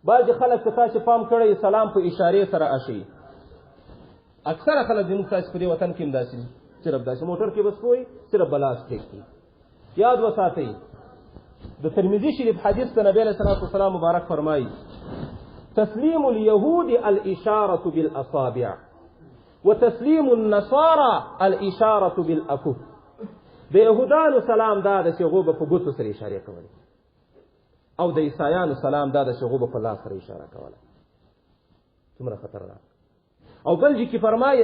بعضې خلک که تاسې پام کړی سلام په اشارې سره اچوي. اکثره خلک زموږ تاسې په دې وطن کې هم داسې دي، صرف داسې موټر کې بس کوئ، صرف به لاس ټیک. یاد وساتئ د ترمذي شریف حدیث ته نبی علیه الصلاة والسلام مبارک فرمایي: تسلیم اليهود الاشارة بالاصابع وتسلیم النصارى الاشارة بالاکف. د یهودانو سلام دا ده چې هغو به په ګوتو سره اشارې کولې، او د عیسایانو سلام دا ده چې هغو به په لاس سره اشاره کوله. څومره خطرناک. او بل چې فرمایي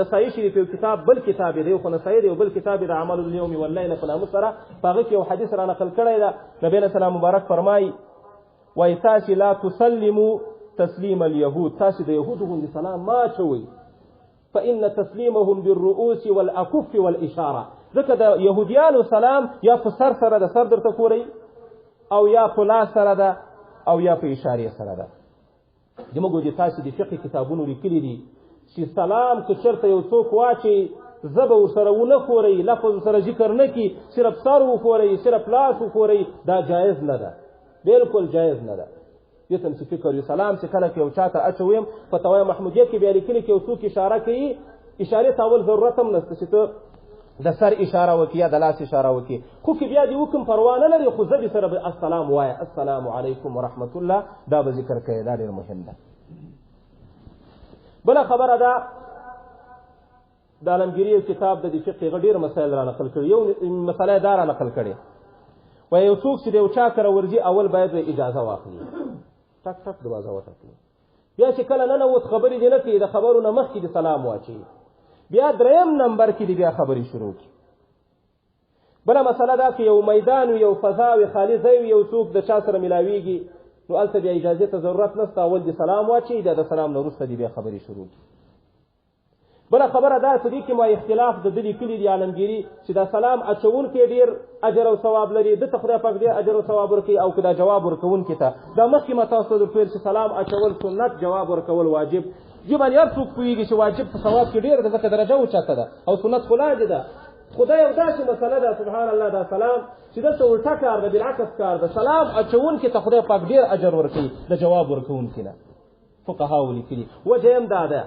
نسائی شریف یو کتاب، بل کتاب دی خو نسائی دی، بل کتاب د عمل اليوم واللیله په نامه سره، په هغه کې یو حدیث را نقل کړی ده. نبی علیه السلام مبارک فرمایي: وایي تاسې لا تسلمو تسلیم اليهود، تاسې د یهودو غوندې سلام مه اچوئ، فإن تسلیمهم بالرؤوس والأکف والإشارة. ځکه د یهودیانو سلام یا په سر سره د سر درته ښورئ، او یا په لاس سره ده، او یا په اشارې سره ده. زموږ د تاسې د فقه کتابونو لیکلي دي چې سلام که چېرته یو څوک واچوي، زبه ورسره ونه ښورئ، لفظ ورسره ذکر نه کړي، صرف سر وښورئ، صرف لاس وښورئ، دا جایز نه ده، بالکل جایز نه ده. دې ته هم چې فکر وي. سلام چې کله که یو چا ته اچویم، فتاوی محمودیه کې بیا لیکلي که یو څوک اشاره کوي، اشارې ته اول ضرورت هم نشته چې ته د سر اشاره وکړي یا د لاس اشاره وکړي، خو که بیا دې وکړم پروا نه لري، خو ژبې سره به السلام وایه، السلام علیکم ورحمت الله، دا به ذکر کوې، دا ډېر مهم ده. بله خبره ده، د عالمګیري یو کتاب د دې فقې هغه ډېر مسایل را نقل کړي. یو مسله یې دا را نقل کړې، وایي یو څوک چې د یو چا کره ورځي، اول باید اجازه واخلي، ټک ټک دروازه وټکوي، بیا چې کله ننوت خبرې دې نه کوي، د خبرو نه مخکې دې سلام واچوي، بیا دریم نمبر کې دې بیا خبرې شروع کړي. بله مسله دا که یو میدان وي، یو فضا وي، خالي ځای وي، یو څوک د چا سره میلاویږي، نو هلته بیا اجازې ته ضرورت نشته، اول دې سلام واچوي، بیا د سلام نه وروسته دې بیا خبرې شروع کړي. بله خبره دا په دې کې ما اختلاف د ده لیکلي دي عالمګیري چې دا سلام اچوونکی ډېر اجر او ثواب لري، ده ته خدای پاک ډېر اجر او ثواب ورکوي، او که دا جواب ورکوونکي ته. دا مخکې ما تاسو ته درته ویل چې سلام اچول سنت، جواب ورکول واجب. دې باندې هر څوک پوهېږي چې واجب په ثواب کې ډېر ده، ځکه درجه اوچته ده او سنت خو لاندې ده. خو دا یو داسې مسله ده سبحان الله، دا سلام چې دلته الټه کار ده، بالعکس کار ده. سلام اچوونکي ته خدای پاک ډېر اجر ورکوي د جواب ورکوونکي نه. فقهاو لیکلي وجه یې هم دا ده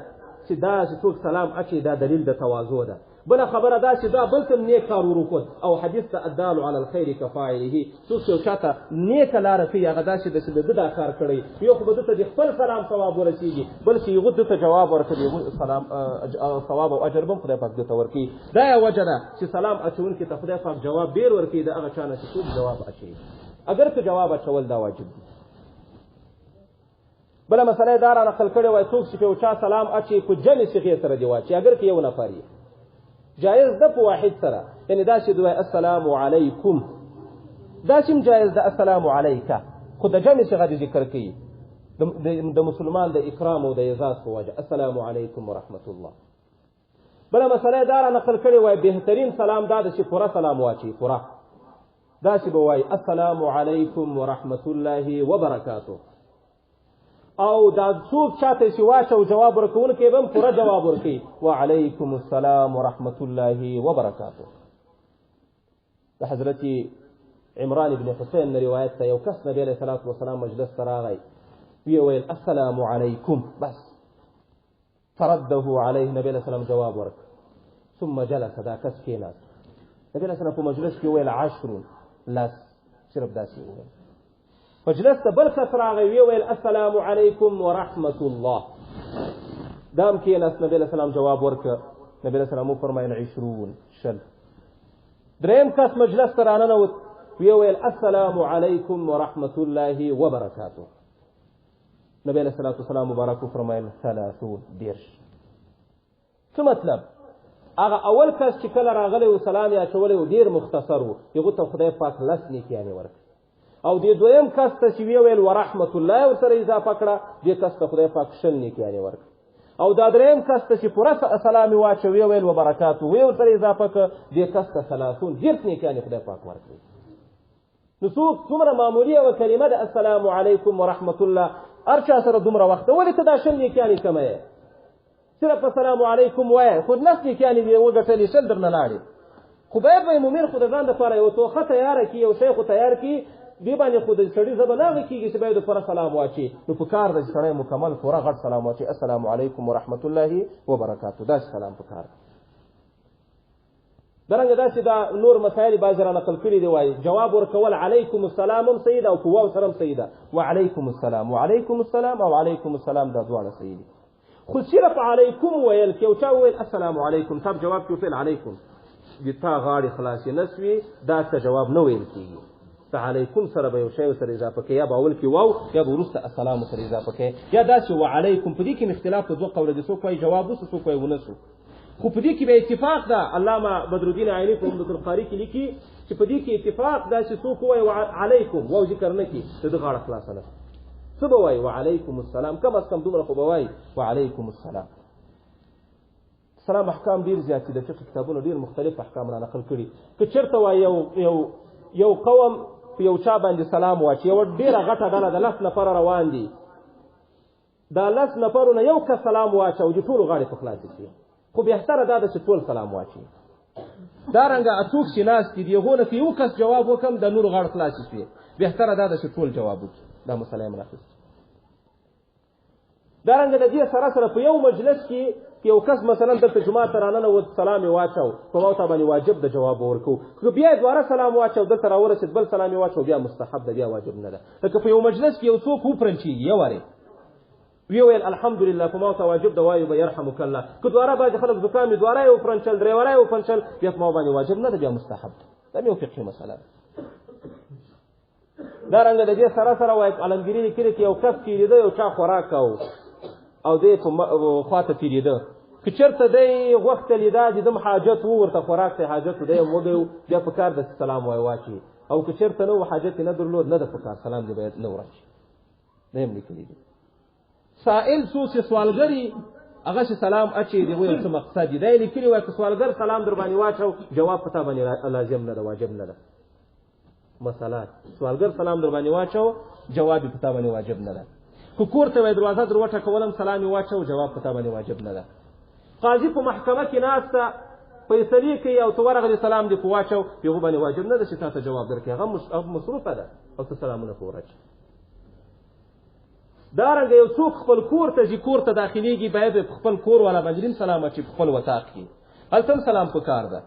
چې دا چې څوک سلام اچوي دا دلیل د تواضع ده. بله خبره دا چې دا بل ته نیک کار ورکړ، او حدیث ته الدال علی الخیر کفاعله، څوک چې یو چا ته نیکه لاره ښیي هغه داسې ده چې د ده دا کار کړی، یو خو به ده ته د خپل سلام ثواب ورسېږي، بل چې هغه ده ته جواب ورکړي هغه سلام ثواب او اجر به هم خدای پاک ده ته ورکوي. دا یوه وجه ده چې سلام اچوونکي ته خدای پاک جواب ډېر ورکوي د هغه چا نه چې څوک جواب اچوي، اګر که جواب اچول دا واجب دي. بله مسله یې دا را نقل کړې، وایي څوک چې په یو چا سلام اچوي په جمع صیغې سره دې واچوي، اګر که یو نفر یې، جایز ده په واحد سره، یعنې داسې دی وایي السلام علیکم، داسې هم جایز ده السلام علیکه، خو د جمع صیغه دې ذکر کوي د مسلمان د اکرام او د اعزاز په وجه، السلام علیکم ورحمت الله. بله مسله یې دا را نقل کړې، وایي بهترین سلام دا ده چې پوره سلام واچوي، پوره داسې به وایي السلام علیکم ورحمت الله وبرکاته، او دا څوک چاته چې واچو جواب ورکوونکی به هم پوره جواب ورکوي وعلیکم السلام ورحمت الله وبرکاته. د حضرت عمران بن حسین نه روایت ته یو کس نبی علیه الصلاة والسلام مجلس ته راغی، ویې ویل السلام علیکم، بس فرده علیه، نبی علیه السلام جواب ورکړ. ثم جلس، دا کس کېناست. نبی علیه السلام په مجلس کې وویل عشر، لس، صرف داسې وویل. مجلس ته بل کس راغی، ویې ویل السلام علیکم ورحمت الله، دا هم کېناست. نبی علیه السلام جواب ورکړ. نبی علیه السلام وفرمایل عشرون، 20. دریم کس مجلس ته راننوت، ویې ویل السلام علیکم ورحمت الله وبرکاته. نبی علیه الصلاة والسلام مبارک وفرمایل 30، 30. څه مطلب؟ هغه اول کس چې کله راغلی و سلام یې اچولی و ډېر مختصر و، هغه ته خدای پاک 10 نیکیانې ورکړې. او دې دویم کس ته چې ویې ویل ورحمت الله ورسره اضافه کړه، دې کس ته خدای پاک 20 نیکیانې ورکړې. او دا دریم کس ته چې پوره سلام یې واچوه ویې ویل وبرکاته ویې ورسره اضافه کړه، دې کس ته 30، 30 نیکیانې خدای پاک ورکړې. نو څوک څومره معمولي یوه کلمه ده السلام علیکم ورحمت الله، هر چا سره دومره وخت ده، ولې ته دا 20 نیکیانې کمه یې؟ صرف السلام علیکم وایه، خو 10 نیکیانې دې وګټلې، 20 درنه لاړې. خو باید به مؤمن خو د ځان دپاره یوه توښه تیاره کړي، یو شی خو تیار کړي دې باندې خو د سړي ژبه نه هغه کېږي چې باید پوره سلام واچي، نو په کار ده چې سړی مکمل پوره غټ سلام واچي، السلام علیکم ورحمت الله وبرکاته، داسې سلام په کار ده. درنګه داسې دا نور مسایل بعضې را نقل کړي دي، وایي جواب ورکول علیکم السلام هم صحیح ده او په واو سره هم صحیح ده، وعلیکم السلام، وعلیکم السلام او علیکم السلام دا دواړه صحیح دي. خو صرف علیکم ویل که یو چا وویل السلام علیکم، تا جواب کې وویل علیکم، د تا غاړې خلاصې نه سوې، دا څه جواب نه ویل کېږي. ته علیکم سره به یو شی سره اضافه کوې، یا به اول کې واو یا به وروسته السلام سره اضافه کوې، یا داسې وعلیکم. په دې کې اختلاف په دوه قوله دي، څوک وایي جواب وسو، څوک وایي ونه سو، خو په دې کې به اتفاق ده. علامه بدرالدین عیني په عمدة القاري کې لیکي چې په دې کې اتفاق ده چې څوک وایي وعلیکم واو ذکر نه کړي، د ده غاړه خلاصه نه، څه به وایي؟ وعلیکم السلام، کم از کم دومره خو به وایي وعلیکم السلام. سلام احکام ډېر زیات دي، د فقه کتابونه ډېر مختلف احکام را نقل کړي. که چېرته وایي یو قوم په یو چا باندې سلام واچي، یوه ډېره غټه ډله ده، لس نفره روان دي، دا لس نفرو نه یو کس سلام واچو، د ټولو غاړې په خلاصې شي، خو بهتره دا ده چې ټول سلام واچي. دارنګه څوک چې ناست دي، د هغو نه که یو کس جواب وکړم، د نورو غاړه خلاصې شوې، بهتره دا ده چې ټول جواب وکړي. دا مسله یې هم راخیستې. دارنګه د دې سره سره په یو مجلس کې یو کس مثلا دلته جومات ته راننوت، سلام یې واچو، په ما ته باندې واجب د جواب ورکو، که بیا یې دواره سلام واچو، دلته راورسېد بل سلام یې واچو، بیا مستحب ده، بیا واجب نه ده. لکه په یو مجلس کې یو څوک وپرنچېږي، یو وارې ویې ویل الحمدلله، په ما ته واجب ده، وایو به یرحمک الله، که دواره بعضې خلک زکام وي، دواره یې وپرنچل، درې واره یې وپرنچل، بیا په ما باندې واجب نه ده، بیا مستحب ده. دا یو فقهي مسله ده. دارنګه د دې سره سره وایي عالمګیري لیکلي چې یو کس تېرېده، یو چا خوراک کاوه او دی په خواته تېرېده، که چېرته دی غوښتل یې دا د ده حاجت و، ورته خوراک ته حاجت و، دی هم وږی و، بیا په کار ده چې سلام وایي واچي، او که چېرته نه و حاجت یې نه درلود، نه ده په کار، سلام دې باید نه ورچي. دی هم لیکلي دي. سائل څوک چې سوالګر وي، هغه چې سلام اچي، د هغوی یو څه مقصد دی، دا یې لیکلي وایي که سوالګر سلام در باندې واچو، جواب په تا باندې لازم نه ده، واجب نه ده. مسله سوالګر سلام در باندې واچو، جواب یې په تا باندې واجب نه ده. که کور ته وایي دروازه در وټکولم، سلام یې واچو، جواب په تا باندې واجب نه ده. قاضي په محکمه کې ناسته فیصلې کوي او ته ورغلې سلام دې په واچو، په هغو باندې واجب نه ده چې تا ته جواب درکړي، هغه مصروفه ده او ته سلامونه په ورچوې. دارنګه یو څوک خپل کور ته ځي، کور ته داخلېږي، باید په خپل کور والا باندې هم سلام اچوي، په خپل وطاق کې هلته هم سلام په کار ده.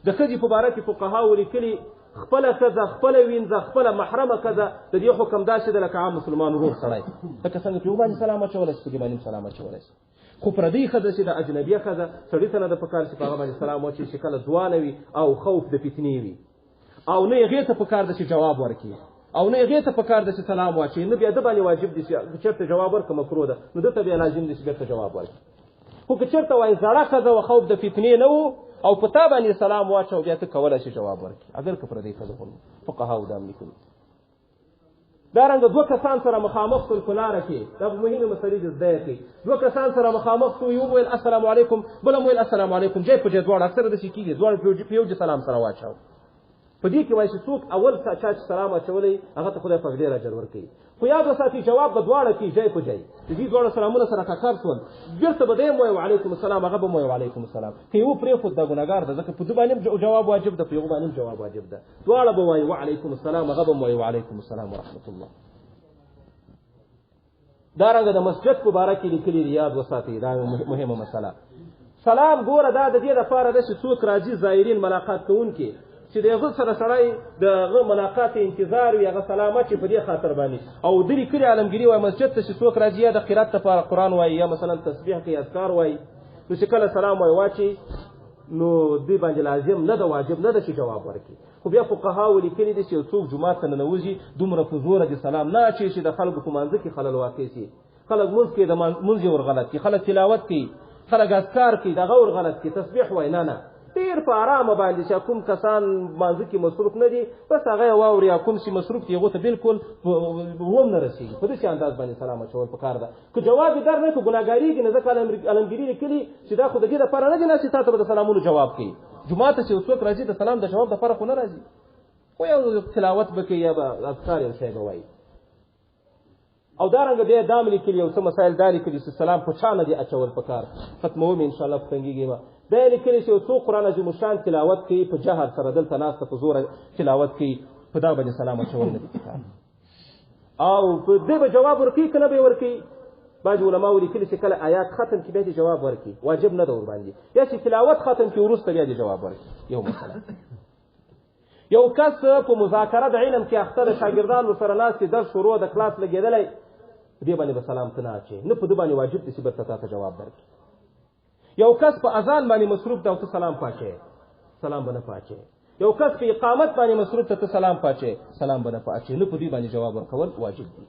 د ښځې په باره کې فقهاو لیکلي خپله ښځه، خپله وینځه، خپله محرمه ښځه، د دې حکم داسې ده لکه عام مسلمان ورور سړی، لکه څنګه چې باندې سلام اچولی شي، په دې باندې هم سلام اچولی شي. خو پردۍ ښځه چې د اجنبیه ښځه، سړي ته نه ده په کار چې په هغه باندې سلام واچوي چې کله ځوانه وي او خوف د فتنې وي، او نه هغې ته په کار ده چې جواب ورکړي، او نه هغې ته په کار ده چې سلام واچوي، نه بیا ده باندې واجب دي چې چېرته جواب ورکړه مکروه ده، نو ده ته بیا لازم دي چې بېرته جواب ورکړي. خو که چېرته وایي زړه ښځه وه، خوف د فتنې نه و، او په تا باندې سلام واچو، بیا ته کولی شې جواب ورکړي، اګر که پردۍ ښځه هم. فقهاو دا هم لیکلي. دارنګه دوه کسان سره مخامخ سول په لاره کې، دا مهمې مسلې دي زده یې کړئ. دوه کسان سره مخامخ سو، یو وویل السلام علیکم، بل هم وویل السلام علیکم، ځای په ځای دواړه، اکثره داسې کېږي، دواړه په یو ځای سلام سره واچاوه. په دې کې وایي چې څوک اول چا چې سلام اچولی هغه ته خدای پاک ډېر اجر ورکوي. خو یاد وساتئ جواب به دواړه کوي ځای په ځای، د دې دواړو سلامونه سره ټکر سول، بېرته به دی هم وایي وعلیکم السلام، هغه به هم وایي وعلیکم السلام. که یې وپرېښود دا ګناهګار ده، ځکه په ده باندې هم جواب واجب ده، په هغه باندې هم جواب واجب ده. دواړه به وایي وعلیکم السلام، هغه به هم وایي وعلیکم السلام ورحمت الله. دارنګه د مسجد په باره کې لیکلي دي، یاد وساتئ دا مهمه مسله. سلام ګوره دا د دې لپاره ده چې څوک راځي زایرین ملاقات کوونکي، چې د هغه سره سړی د هغه ملاقات انتظار وي، هغه سلام اچي په دې خاطر باندې. او درې کلي عالمګیري وایي مسجد ته چې څوک راځي یا د قرات لپاره قرآن وایي یا مثلا تسبیح کوي اذکار وایي، نو چې کله سلام وایي واچي، نو دوی باندې لازم نه ده، واجب نه ده چې جواب ورکړي. خو بیا فقهاو لیکلي دي چې یو څوک جومات ته ننوځي دومره په زوره دې سلام نه اچوي چې د خلکو په مانځه کې خلل واقع شي. خلک مونځ کوي، د مونځ یې ورغلط کړي، خلک تلاوت کوي، خلک اذکار کوي، دغه ورغلط کړي، تسبیح وایي. نه نه، ډېر په آرامه باندې چې کوم کسان مانځه کې مصروف نه دي بس هغه یې واوري، یا کوم چې مصروف دي هغو ته بالکل وم نه رسېږي. په داسې انداز باندې سلام اچول پکار ده. که جواب یې در نه کړو ګناهګارېږي نه، ځکه عالمګیري لیکلي چې دا خو د دې لپاره نه دي نه چې تا ته به د سلامونو جواب کوي. جومات ته چې یو څوک راځي د سلام د جواب دپاره خو نه راځي، خو یو تلاوت به کوي یا به اذکار یو شی به وایي. او دارنګه بیا دا هم لیکلي یو څه مسایل دا لیکلي چې سلام په چا نه دي اچول پکار، ختموم یې انشاءالله په تنګېږي به. دا یې لیکلي چې یو څوک قرآن عظیم الشان تلاوت کوي په جهر سره، دلته ناسته په زوره تلاوت کوي، په دا باندې سلام اچول نه دي پکار. او په دې به جواب ورکوي که نه به یې ورکوي؟ بعضې علماو لیکلي چې کله آیات ختم کړي بیا دې جواب ورکړي، واجب نه ده ورباندې، یا چې تلاوت ختم کړي وروسته بیا دې جواب ورکړي. یو مسله. یو کس په مذاکره د علم کې اخته د شاګردان ورسره ناست دي، درس شروع د کلاس لګېدلی، په دې باندې به سلام ته نه اچوې، نه په ده باندې واجب دی چې بېرته تا ته جواب درکړي. یو کس په اذان باندې مصروف ده او ته سلام پاچې، سلام به نه پاچې. یو کس په اقامت باندې مصروف ده، ته سلام پاچې، سلام به نه پاچې، نه په دې باندې جواب ورکول واجب دي.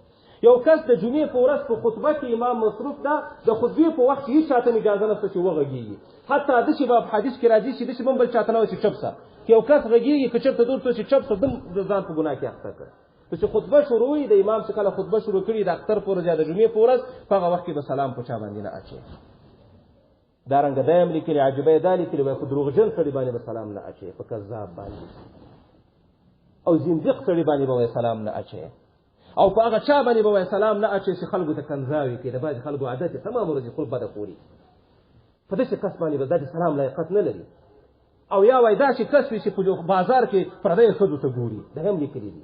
یو کس د جمعې په ورځ په خطبه کې امام مصروف ده، د خطبې په وخت کې هیڅ چاته اجازه نشته چې وغږېږي، حتی داسې به حدیث کې راځي چې داسې به هم بل چاته نه وایي چې چپ سه. که یو کس غږېږي، که چېرته دور ته چې چپ سه، دم د ځان په ګناه کې اخته کړ. نو چې خطبه شروع وي، د امام چې کله خطبه شروع کړي د اختر په ورځ یا د جمعې په ورځ، په هغه وخت کې به سلام په چا باندې نه اچوي. دارنګه دا یې هم لیکلي، عجیبه یې دا لیکلي، وایي خو دروغجن سړي باندې به سلام نه اچوي، په کذاب باندې او زندیق سړي باندې به وایي سلام نه اچوي، او په هغه چا باندې به وایي سلام نه اچوي چې خلکو ته کنځاوې کوي. د بعضې خلکو عادت یې تمام ورځې خپل بده خوري، په داسې کس باندې به دا د سلام لایقت نه لري. او یا وایي داسې کس وي چې په بازار کې پردیو ښځو ته ګوري، دا هم لیکلي دي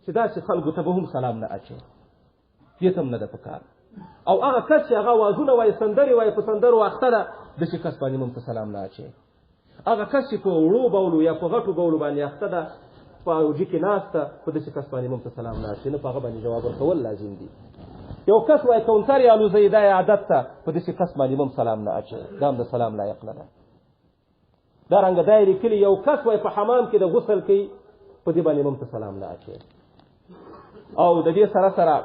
چې داسې خلکو ته به هم سلام نه اچوي، دې ته هم نه ده پکار. او هغه کس چې هغه وازونه وایي، سندرې وایي، په سندرو اخته ده، داسې کس باندې هم ته سلام نه اچوي. هغه کس چې په وړو بولو یا په غټو بولو باندې اخته ده، په اوجي کې ناسته، په داسې کس باندې هم ته سلام نه اچوي، نه په هغه باندې جواب ورکول لازم دي. یو کس وایي کونتر یې الوزوي، دا یې عادت ده، په داسې کس باندې هم سلام نه اچوي، دا هم د سلام لایق نه ده. دا رنګه دا یې لیکلي، یو کس وایي په حمام کې د غسل کوي، په دې باندې هم ته سلام نه اچوي. او د دې سره سره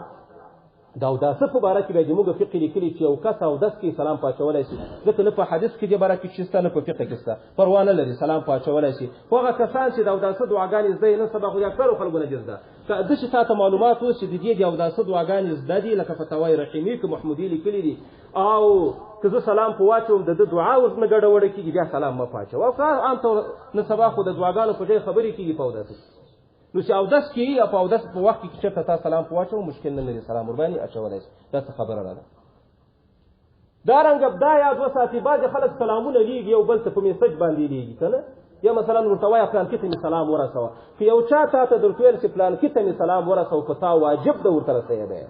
د اوداسه په باره کې بیا زموږ فقه لیکلي چې یو کس اودس کې سلام پاچولی شي، ځکه نه په حدیث کې دې باره کې چې شته، نه په فقه کې شته، پروا نه لري، سلام پاچولی شي. خو هغه کسان چې د اوداسه دعاګانې زده یې، نن سبا خو د اکثرو خلکو نه دي زده، که داسې تا ته معلومات اوس چې د دې د اوداسه دعاګانې زده دي، لکه فتاوی رحیمي که محمودي لیکلي دي، او که زه سلام په واچوم د ده دعا اوس نه ګډه وډه کېږي، بیا سلام مه پاچوه. او که عام طور نن سبا خو د دعاګانو په ځای خبرې کېږي په اوداسه کې، نو چې اودس کې یا په اودس په وخت کې چېرته تا سلام په واچوه، مشکل نه لري، سلام ورباندې اچولی شي، دا څه خبره نه ده. دا رنګه دا یاد وساتي، بعضې خلک سلامونه لیږي یو بل ته په میسج باندې لیږي، که نه، یا مثلا ورته وایه پلانکي ته مې سلام ورسوه، که یو چا تا ته درته ویل چې پلانکي ته مې سلام ورسوه، په تا واجب ده ورته رسوې به،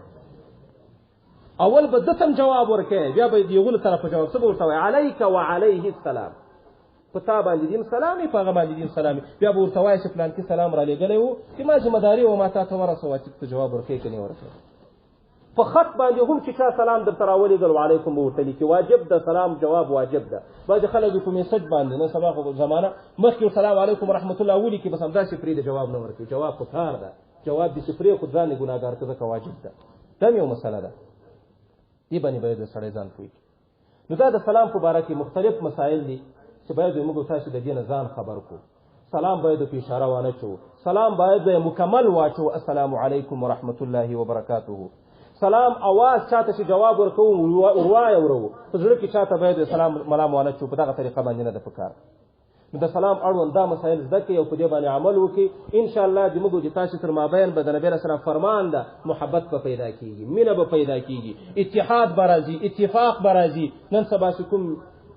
اول به ده ته هم جواب ورکوې، بیا به د یو له طرفه جواب څه به ورته وایې، علیک وعلیه السلام، په تا باندې دیم سلام، په هغه باندې دیم سلام، بیا به ورته وایې چې پلانکي سلام رالیږلی و، چې ما ذمه داري وه ما تا ته ورسوه، چې ته جواب ورکوې که نه ورکوې. په خط باندې هم چې چا سلام درته راولېږل وعلیکم به ورته لیکي، واجب ده، سلام جواب واجب ده. بعضې خلک په میسج باندې، نن سبا خو زمانه مخکې سلام علیکم ورحمت الله ولیکي، بس همداسې پرې د جواب نه ورکوي، جواب په کار ده، جواب دې چې پرې خو ځان یې ګناهګار کړه، ځکه واجب ده. دا هم یو مسله ده، دې باندې باید سړی ځان پوه کړي. نو دا د سلام په باره کې مختلف مسایل دي چې باید موږ تاسو د دې نه ځان خبر کړو. سلام باید په اشاره وانه چو، سلام باید مکمل واچو، السلام علیکم ورحمت الله وبرکاته. سلام اواز چاته چې جواب ورکوو وروايه ورو، په زړه کې چاته باید سلام ملام وانه چو، په دغه طریقه باندې نه ده پکار. نو د سلام اړوند دا مسایل زده کړئ او په دې باندې عمل وکړئ. ان شاء الله د موږ د تاسو تر مابین به د نبي علیه السلام فرمان ده، محبت به پیدا کیږي، مینه به پیدا کیږي، اتحاد به راځي، اتفاق به راځي. نن سبا چې کوم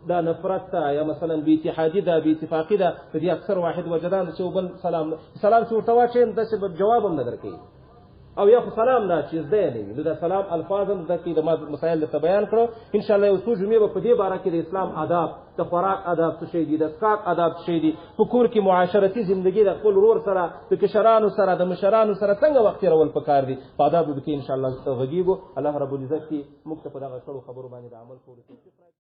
دا نفرت ته یا مثلا بې اتحادي ده، بې اتفاقي ده، په دې اکثر واحد وجدان چې بل سلام سلام چې ورته واچوې داسې به جواب هم نه درکوي، او یا خو سلام نه چې زده یې نه وي. نو دا سلام الفاظ هم زده کړئ، د ما مسایل درته بیان کړو. ان شاء الله یو څو جمعې به په دې باره کې د اسلام آداب، د خوراک آداب څه شی دي، د څښاک آداب څه شی دي، په کور کې معاشرتي زندګي د خپل ورور سره، د کشرانو سره، د مشرانو سره څنګه وخت تېرول پکار دي، په آدابو کې ان شاء الله غږېږو. الله رب العزت دې موږ ته په دغه کړو خبرو باندې د عمل کولو توفیق راکړي.